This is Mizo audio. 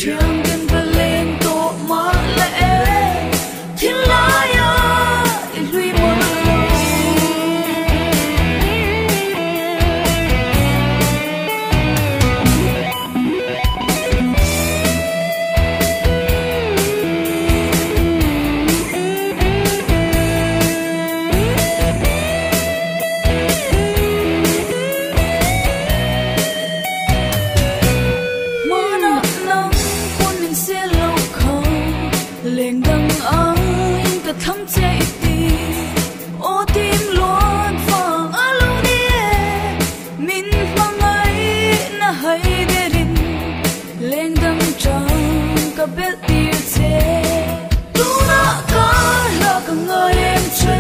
Thian ten va leng tawh mah la e, thinlaia i hlui mawlh lo. Hmana nang pawn min sel lo kha, leng dang aiin ka thlang che i ti. Aw tim luan fang a lo ni e, min hmangaihna hai derin leng dang chang ka belh tir che. Tunah ka hla ka ngai em che.